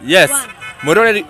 Yes, mwiroreri,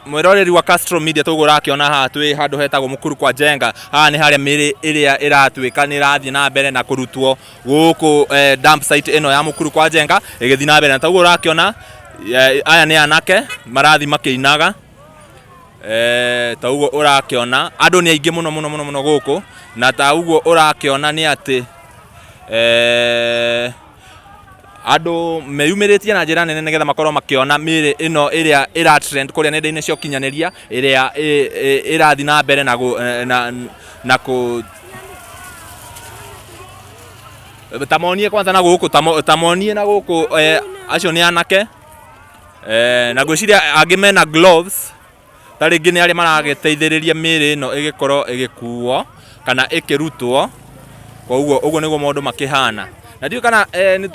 mwiroreri wa Castro Media, toguo ũrakĩona haha twĩ handũ hetagwo Mũkuru kwa Njenga. Haha nĩ harĩa mĩrĩ ĩrĩa ĩratuĩka nĩ ĩrathiĩ na mbere na kũrutwo gũkũ, dump site ĩno ya Mũkuru kwa Njenga ĩgĩthiĩ na mbere. Na toguo ũrakĩona, aya nĩ anake marathiĩ makĩinaga. Ta ũguo ũrakĩona andũ nĩ aingĩ mũno mũno mũno mũno gũkũ, na ta ũguo ũrakĩona nĩ atĩ andũ meyumĩrĩtie na njĩra nene nĩgetha makorwo makĩona mĩĩrĩ ĩno ĩrĩa ĩra trend kũrĩa nenda-inĩ cia ũkinyanĩria, ĩrĩa ĩrathiĩ na mbere na na kũ ta monie kwanza na gũkũ, ta monie na gũkũ. Acio nĩ anake, na ngwĩciria angĩ mena gloves, ta rĩngĩ nĩ arĩa maragĩteithĩrĩria mĩĩrĩ ĩno ĩgĩkorwo ĩgĩkuo kana ĩkĩrutwo. Koguo ũguo nĩguo maũndũ makĩhana, na ndiũĩ kana nĩ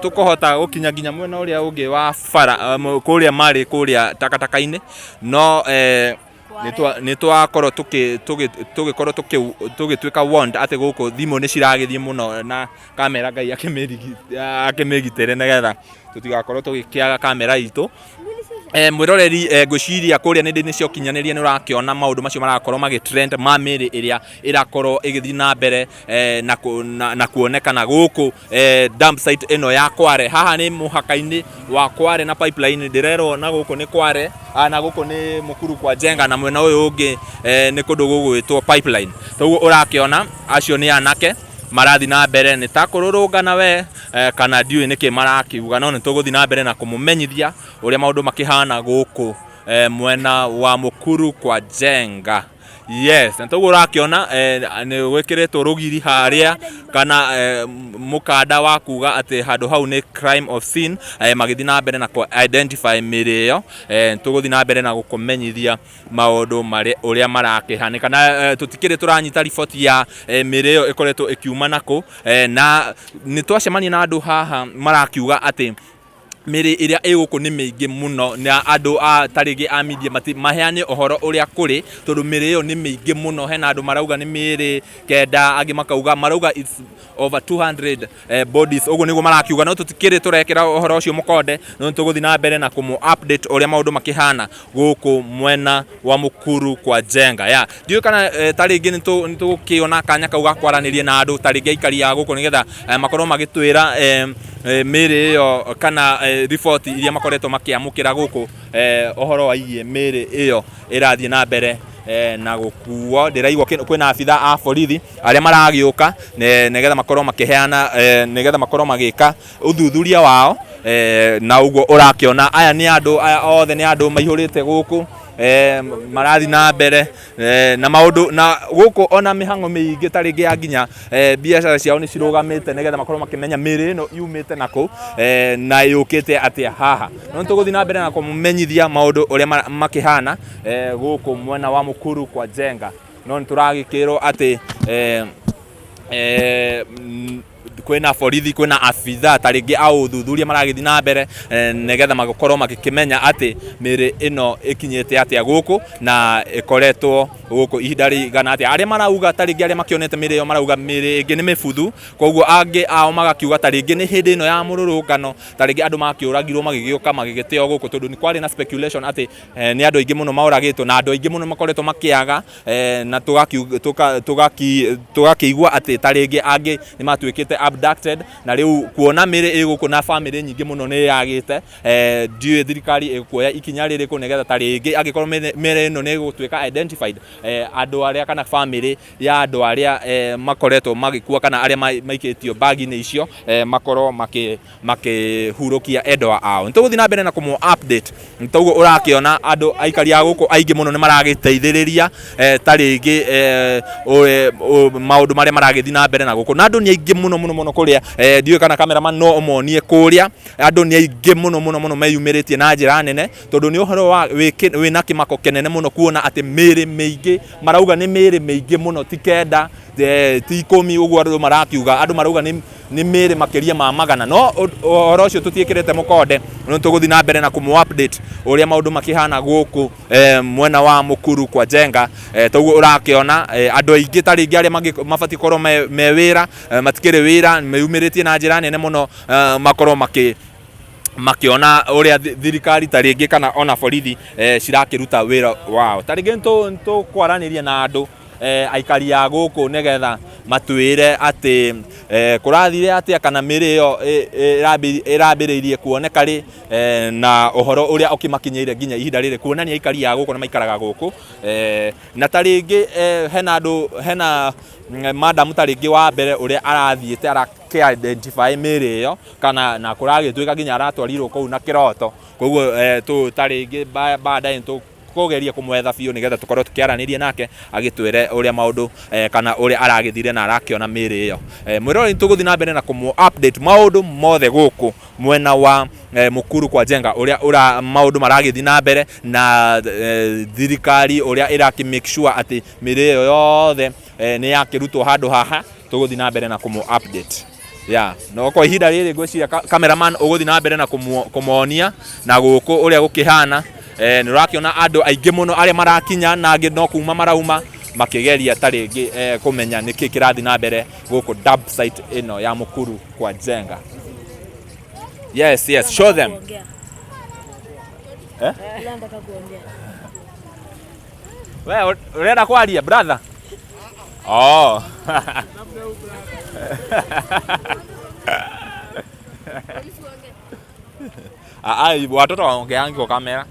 tũkũhota gũkinya nginya mwena ũrĩa ũngĩ wa bara, kũrĩa marĩ kũrĩa takataka-inĩ, no nĩ twakorwo tũgĩkorwo tũgĩtuĩka warned atĩ gũkũ thimũ nĩ ciragĩthiĩ mũno na kamera. Ngai akĩmĩgitĩre nĩgetha tũtigakorwo tũgĩkĩaga kamera itũ. Mwĩroreri, ngwĩciria kũrĩa nenda-inĩ cia ũkinyanĩria nĩ ũrakĩona maũndũ macio marakorwo magĩ trend ma mĩrĩ ĩrĩa ĩrakorwo ĩgĩthiĩ na mbere na kuonekana gũkũ dump site ĩno ya Kware. Haha nĩ mũhaka-inĩ wa Kware na Pipeline. Ndĩrerwo na gũkũ nĩ Kware, na gũkũ nĩ Mũkuru kwa Njenga, na mwena ũyũ ũngĩ nĩ kũndũ gũgwĩtwo Pipeline. Toguo ũrakĩona acio nĩ anake marathiĩ na mbere nĩ ta kũrũrũngana we, kana ndiũĩ nĩkĩ marakiuga, no nĩ tũgũthiĩ na mbere na kũmũmenyithia ũrĩa maũndũ makĩhana gũkũ mwena wa Mũkuru kwa Njenga. Yes, na toguo ũrakĩona nĩ gwĩkĩrĩtwo rũgiri harĩa kana mũkanda wa kuga atĩ handũ hau nĩ crime of scene, magĩthiĩ na mbere na kũ identify mĩrĩ ĩyo. Tũgũthiĩ na mbere na gũkũmenyithia maũndũ marĩa ũrĩa marakĩhanĩka, na tũtikĩrĩ tũranyita riboti ya mĩrĩ ĩyo ĩkoretwo ĩkiuma nakũ, na nĩ twacemania na andũ haha marakiuga atĩ mĩrĩ ĩrĩa ĩ gũkũ nĩ mĩingĩ mũno, na andũ a ta rĩngĩ a media maheane ũhoro ũrĩa kũrĩ, tondũ mĩrĩ ĩyo nĩ mĩingĩ mũno. Hena andũ marauga nĩ mĩrĩ 9, angĩ makauga, marauga it's over 200 bodies. Ũguo nĩguo marakiuga, no tũtikĩrĩ tũrekĩra ũhoro ũcio mũkonde, no nĩ tũgũthiĩ na mbere na kũmũ update ũrĩa maũndũ makĩhana gũkũ mwena wa Mũkuru kwa Njenga. Ya ndiũĩ kana ta rĩngĩ nĩ tũgũkĩona kanya kau ga kwaranĩria na andũ, ta rĩngĩ aikari a gũkũ, nĩgetha makorwo magĩtwĩra mĩrĩ ĩyo kana riboti iria makoretwo makĩamũkĩra gũkũ, ũhoro waigiĩ mĩrĩ ĩyo ĩrathiĩ na mbere na gũkuo. Ndĩraigua kwĩna abitha a borithi arĩa maragĩũka nĩgetha makorwo makĩheana, nĩgetha makorwo magĩka ũthuthuria wao. Na ũguo ũrakĩona aya nĩ andũ, aya othe nĩ andũ maihũrĩte gũkũ, marathiĩ na mbere na maũndũ na gũkũ, ona mĩhang'o mĩingĩ ta rĩngĩ ya nginya biacara ciao nĩ cirũgamĩte, nĩgetha makorwo makĩmenya mĩrĩ ĩno yumĩte nakũ na yũkĩte atĩa haha. No nĩ tũgũthiĩ na mbere na kũmũmenyithia maũndũ ũrĩa makĩhana gũkũ mwena wa Mũkuru kwa Njenga, no nĩ tũragĩkĩrwo atĩ kwĩna borithi, kwĩna abitha ta rĩngĩ a ũthuthuria maragĩthiĩ na mbere nĩgetha makorwo magĩkĩmenya atĩ mĩrĩ ĩno ĩkinyĩte atĩa gũkũ na ĩkoretwo gũkũ ihinda rĩigana atĩa. Arĩa marauga, ta rĩngĩ arĩa makĩonete mĩrĩ ĩyo, marauga mĩrĩ ĩngĩ nĩ mĩbuthu, koguo angĩ ao magakiuga ta rĩngĩ nĩ hĩndĩ ĩno ya mũrũrũngano, ta rĩngĩ andũ makĩũragirwo magĩgĩũka magĩgĩteo gũkũ, tondũ nĩ kwarĩ na speculation atĩ nĩ andũ aingĩ mũno maũragĩtwo na andũ aingĩ mũno makoretwo makĩaga, na tũgakĩigua atĩ ta rĩngĩ angĩ nĩ matuĩkĩte abducted, na rĩu kuona mĩrĩ ĩ gũkũ na bamĩrĩ nyingĩ mũno nĩ yagĩte, ndiũĩ thirikari ĩkuoya ikinya rĩrĩkũ nĩgetha ta rĩngĩ angĩkorwo mĩrĩ ĩno nĩ ĩgũtuĩka identified, andũ arĩa kana bamĩrĩ ya andũ arĩa makoretwo magĩkua kana arĩa maikĩtio bagi-inĩ icio makorwo makĩhurũkia endwa ao. Nĩ tũgũthiĩ na mbere na kũmũ update. Toguo ũrakĩona andũ aikari a gũkũ aingĩ mũno nĩ maragĩteithĩrĩria ta rĩngĩ maũndũ marĩa maragĩthiĩ na mbere na gũkũ, na andũ nĩ aingĩ mũno mũno mũno kũrĩa. Ndiũĩ kana cameraman no ũmonie kũrĩa, andũ nĩ aingĩ mũno mũno mũno meyumĩrĩtie na njĩra nene, tondũ nĩ ũhoro wa wĩna kĩmako kĩnene mũno kuona atĩ mĩrĩ mĩingĩ, marauga nĩ mĩrĩ mĩingĩ mũno, ti 9, ti 10 ũguo andũ marakiuga. Andũ marauga nĩ mĩrĩ makĩria ma 100, no ũhoro ũcio tũtiĩkĩrĩte mũkonde, no tũgũthiĩ na mbere na kũmũ update ũrĩa maũndũ makĩhana gũkũ mwena wa Mũkuru kwa Njenga. Toguo ũrakĩona andũ aingĩ, ta rĩngĩ arĩa mabatiĩ gũkorwo me wĩra, matikĩrĩ wĩra, meyumĩrĩtie na njĩra nene mũno makorwo makĩ Makiona uria thirikari ta rĩngĩ kana ona borithi cirakĩruta wĩra wao. Ta rĩngĩ nĩtũkwaraniria na andũ aikari a gũkũ nĩgetha matwĩre atĩ kũrathire atĩa kana mĩrĩ ĩyo ĩrambĩrĩirie kuoneka rĩ, na ũhoro ũrĩa ũkĩmakinyĩire nginya ihinda rĩrĩ, kuonania aikari a gũkũ na maikaraga gũkũ. Na ta rĩngĩ hena andũ, hena madam ta rĩngĩ wa mbere ũrĩa arathiĩte arakĩ identify mĩrĩ ĩyo, kana na kũragĩtuĩka nginya aratwarirwo kũu na kĩroto. Koguo ta rĩngĩ baadaye nĩtũkũgeria kũmwetha biũ nĩgetha tũkorwo tũkĩaranĩria nake agĩtwĩre ũrĩa maũndũ kana ũrĩa aragĩthire na arakĩona mĩrĩ ĩyo. Mwĩroreri, nĩtũgũthiĩ na mbere na kũmũ update maũndũ mothe gũkũ mwena wa Mukuru kwa Njenga, ũrĩa ũra maũndũ maragĩthiĩ na mbere na thirikari ũrĩa ĩrakĩ make sure atĩ mĩrĩ ĩyo yothe nĩ yakĩrutwo handũ haha. Tũgũthiĩ na mbere na kũmũ update. Yeah. No kwa ihinda rĩrĩ ngwĩciria cameraman ũgũthiĩ na mbere na kũmonia na gũkũ ũrĩa gũkĩhana. Nĩ ũrakĩona andũ aingĩ mũno arĩa marakinya na angĩ no kuma marauma makĩgeria ta rĩngĩ kũmenya nĩkĩ kĩrathiĩ na mbere gũkũ dump site ĩno ya Mukuru kwa Njenga. Yes, yes, show them. Eh? Wewe urenda kwaria, brother? Oh. Ah, ah, watoto waongeangi kwa kamera.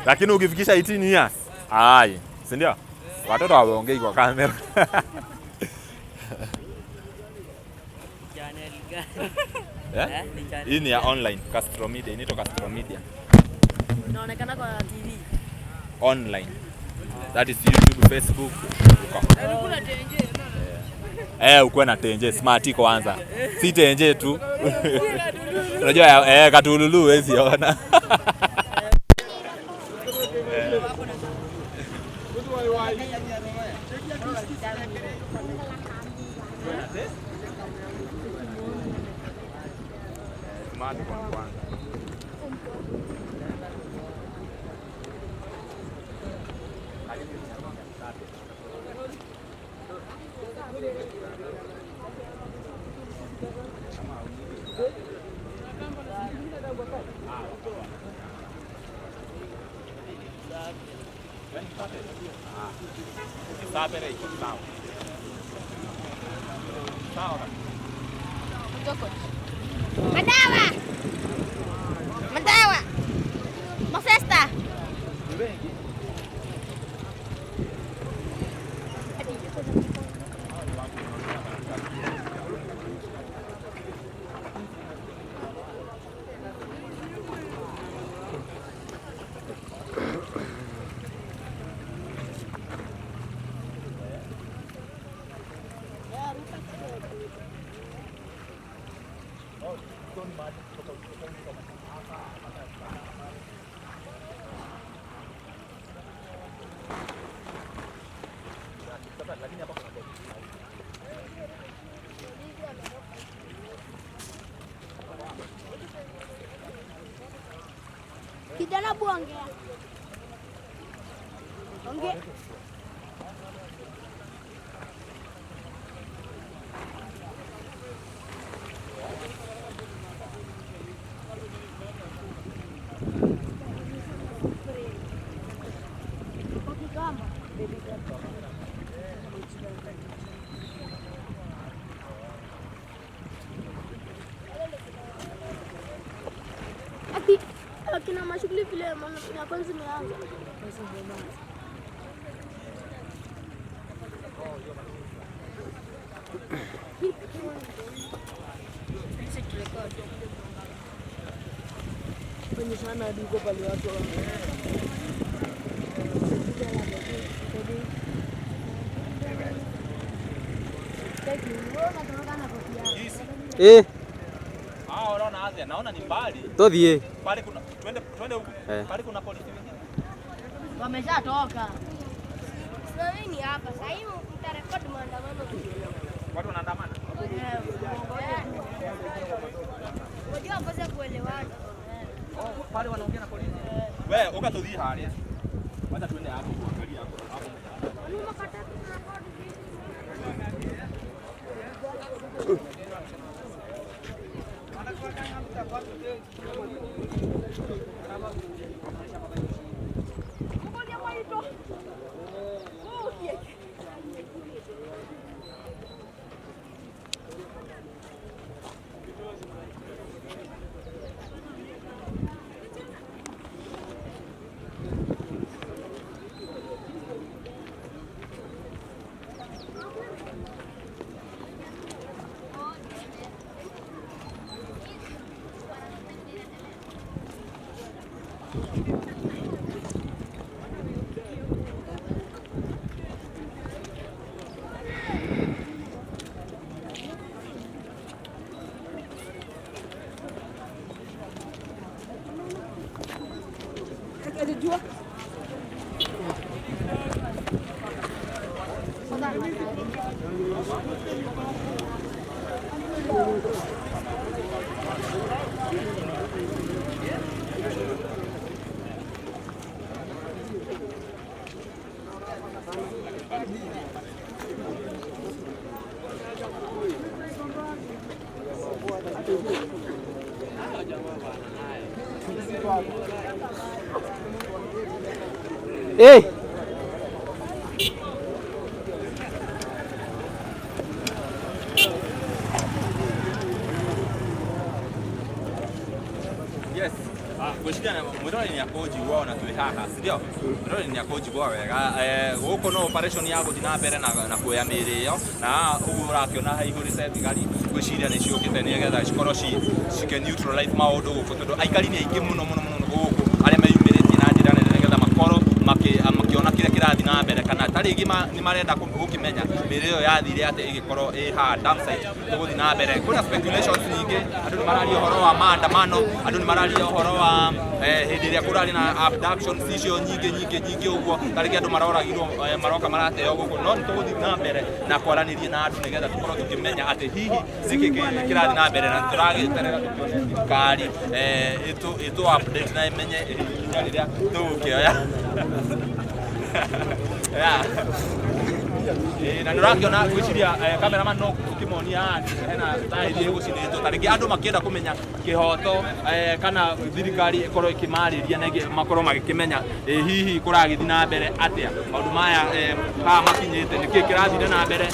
Lakini ukifikisha 18 years, ai, si ndio? Watoto hawaongei kwa kamera. Channel gani? Eh? Eh, ni channel. Hii ni ya online, Castro Media, inaitwa Castro Media. Inaonekana kwa TV. Online. That is YouTube, Facebook. Uko. Ukuwe na tenje smart kwanza. Si tenje tu. Unajua katululu huwezi ona. Smartphone kwanza. Madawa! Madawa! Mafesta! Kijana, buongea. Ongea. Ati akina mashughuli vile ya kwanza imeanza. Onyeshana hadi huko pale watu Ah, unaona Asia, naona ni mbali. Tuthie. Pale kuna twende, twende huku. Eh. Pale kuna polisi wengine. Wameshatoka. Sasa ni hapa. Sasa hivi mtarekodi maandamano. Watu wanaandamana. Unajua kwanza kuelewana. Oh, pale wanaongea na polisi. Wewe ukatudhi haria. Wacha tuende hapo kuangalia hapo. Hapo. Hey! Yes. Gwĩciria mwĩroreri nĩ akũnjigua ona twĩ haha, si ndio? Mwĩroreri nĩ akũnjigua wega. Gũkũ no operation ya gũthiĩ na mbere na kuoya mĩĩrĩ ĩyo, na haha ũguo ũrakĩona haihũrĩte thigari, ngwĩciria nĩ ciũkĩte nĩgetha cikorwo cikĩ neutralize maũndũ gũkũ, tondũ aikari nĩ aingĩ mũno mũno mũno gũkũ arĩa meyumĩrĩtie na njĩra nene nĩgetha makorwo makĩona kĩrĩa kĩrathiĩ na mbere, kana ta rĩngĩ nĩ marenda gũkĩmenya mĩĩrĩ ĩyo yathire atĩa ĩgĩkorwo ĩ haha dump site. Tũgũthiĩ na mbere, kwĩna speculations nyingĩ, andũ nĩ mararia ũhoro wa maandamano, andũ nĩ mararia ũhoro wa hĩndĩ ĩrĩa kũrarĩ na abductions icio nyingĩ nyingĩ nyingĩ ũguo, ta rĩngĩ andũ maroragirwo, maroka marateo gũkũ, no nĩ tũgũthiĩ na mbere na kwaranĩria na andũ nĩgetha tũkorwo tũkĩmenya atĩ hihi nĩkĩ kĩrathiĩ na mbere, na tũragĩterera tũkĩone thirikari ĩtũ update na ĩmenye ikinya rĩrĩa tũgũkĩoya. Yeah. Na nĩ ũrakĩona, ngwĩciria cameraman no ũkĩmonia haha hena taĩri ĩgũcinĩtwo, ta rĩngĩ andũ makĩenda kũmenya kĩhoto, kana thirikari ĩkorwo ĩkĩmarĩria na makorwo magĩkĩmenya hihi kũragĩthiĩ na mbere atĩa, maũndũ maya haha makinyĩte, nĩkĩ kĩrathire na mbere.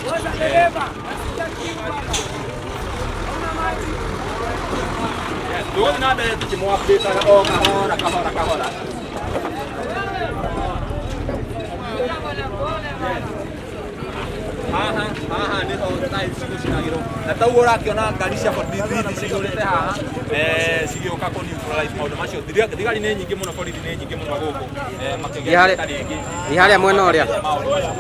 Yes, tũgũthiĩ na mbere tũkĩmũ-update-aga o kahora kahora kahora. Haha haha niho taĩri cigũcinagĩrwo, na tauguo ũrakĩona ngari cia borithi cihũrĩte haha, cigĩũka kũ neutralize maũndũ macio. Thigari nĩ nyingĩ mũno, borithi nĩ nyingĩ mũno gũkũ, makĩgeria ta rĩngĩ Thiĩ harĩa mwena ũrĩa. Maũndũ macio.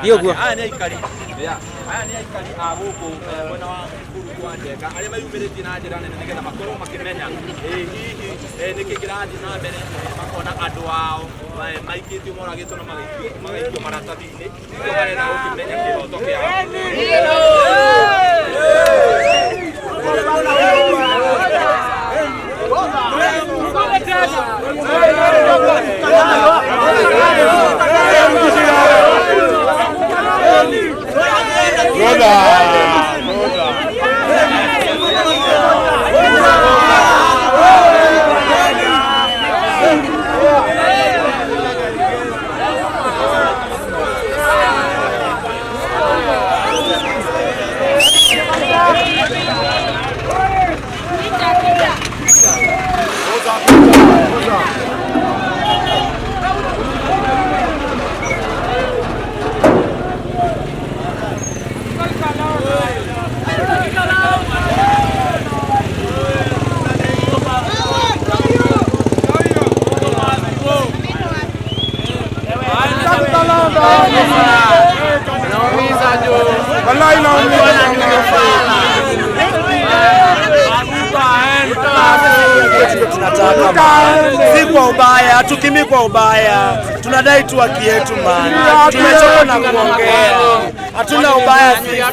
Thiĩ ũguo. Aya nĩ aikari, yeah. Aya nĩ aikari a gũkũ mwena wa Mukuru kwa Njenga arĩa meyumĩrĩtie na njĩra nene nĩgetha makorwo makĩmenya hihi nĩkĩ kĩrathiĩ na mbere, makona andũ ao maikĩtio, moragĩtwo na magaikio maratathi-inĩ, nĩkĩo marenda gũkĩmenya kĩhoto kĩao. Tunataka, si kwa ubaya, hatukimbii kwa ubaya, tunadai tu haki yetu man. Tumechoka na kuongea, hatuna ubaya sisi.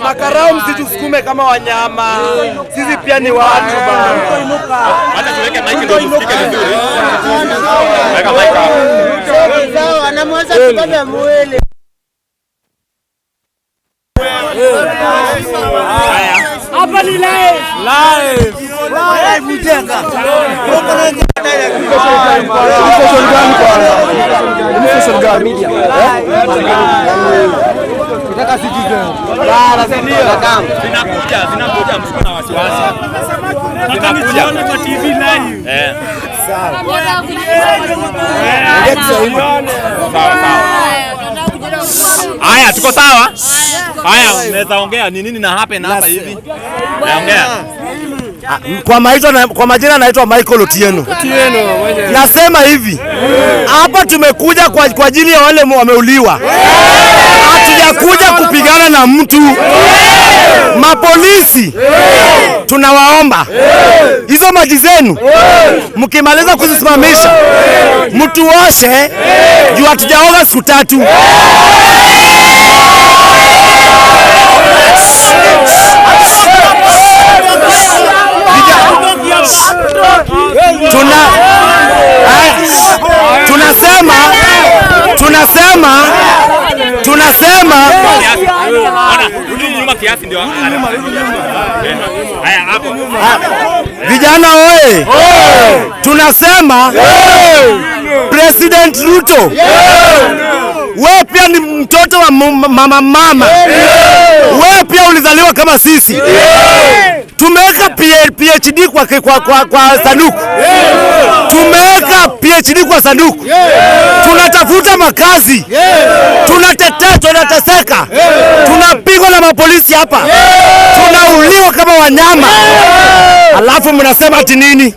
Makarao msitusukume kama wanyama, sisi pia ni watu bana. Wacha tuweke mic ndio tusikike vizuri. Weka mic hapo. Sawa, namweza kubeba mwili. Haya. Hapa ni live. Live. Live ujenga. Zinakuja, zinakuja, msikuwe na wasiwasi. Zinakuja. Kwa TV live. Sawa sawa. Haya, tuko sawa? Haya, mnaweza ongea ni nini na happen hapa hivi? Naongea. Kwa majina naitwa Michael Otieno. Nasema hivi, hapa tumekuja kwa ajili ya wale wameuliwa. Hatujakuja kupigana na mtu. Mapolisi tunawaomba hizo maji zenu mkimaliza kuzisimamisha mtuoshe, juu hatujaoga siku 3. Tunasema Rudi nyuma kiasi ndio. Haya hapo. Vijana oye! Tunasema President Ruto, wewe pia ni mtoto wa mama. Wewe pia ulizaliwa kama sisi. Tumeweka PhD kwa sanduku. Tumeweka PhD kwa sanduku. Tunatafuta makazi. Tunatetea, tunateseka. Tunapigwa na mapolisi hapa. Tunauliwa kama wanyama. Alafu mnasema ati nini?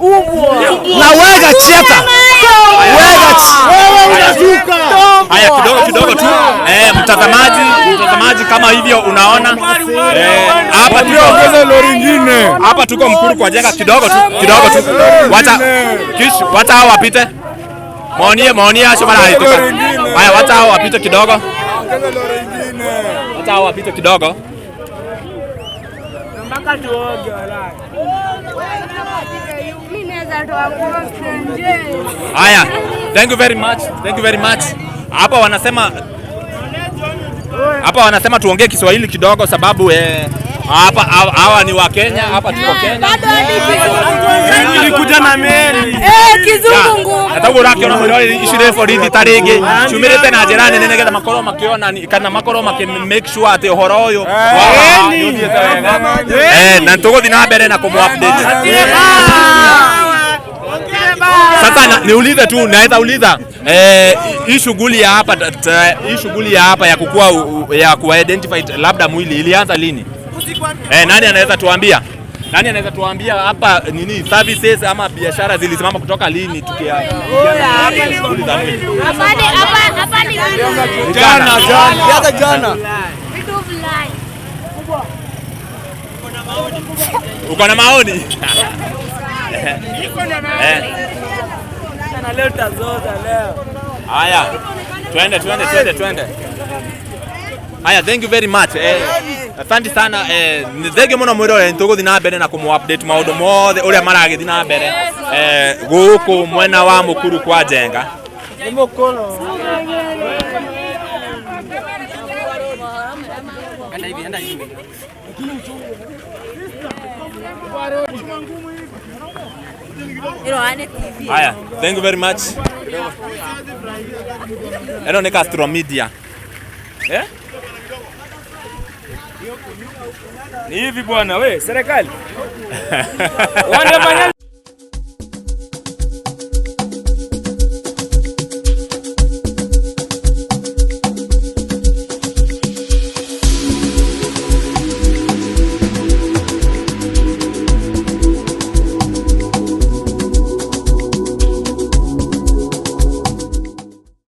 Na wega cheta. Wega. Haya, kidogo kidogo tu. Mtazamaji kama hivyo unaona. Hapa tuko lori nyingine. Hapa tuko Mukuru kwa Njenga kidogo tu, kidogo tu. Wacha kish, wacha hao wapite. Maonie acho mara haitoka. Haya, wacha hao wapite kidogo. Wacha hao wapite kidogo. Mpaka tuoge wala. Haya, thank you very much. Thank you very much. Hapa wanasema tuongee Kiswahili kidogo sababu hapa hawa ni wa Kenya, hapa tuko Kenya. Nilikuja na meli. Kizungu. Hata urakiona mwirori icire borithi ta ringi ciumĩrĩte na njĩra nene nĩgetha makorwo makĩona kana makorwo makĩ make sure atĩ ũhoro ũyũ wa nĩ ũthiĩte wega. Na tũgũthiĩ na mbere na kũmũ update. Sasa niulize tu, naweza uliza hii shughuli ya hapa, hii shughuli ya hapa ya kukua ya ku identify labda mwili ilianza lini? Nani anaweza tuambia? Nani anaweza tuambia hapa nini services ama biashara zilisimama kutoka lini tukia shughuli za mwili? Hapa ni jana. Vitu fulani. Uko na maoni? Haya. Twende. Haya, thank you very much. Asante sana. Thank you muno mwirore, nituguthi na mbere na kumu update maundu mothe uria maragithi na mbere guku mwena wa Mukuru kwa Njenga. Haya, thank you very much. Eno ni Castro Media. Ni hivi bwana we, serikali.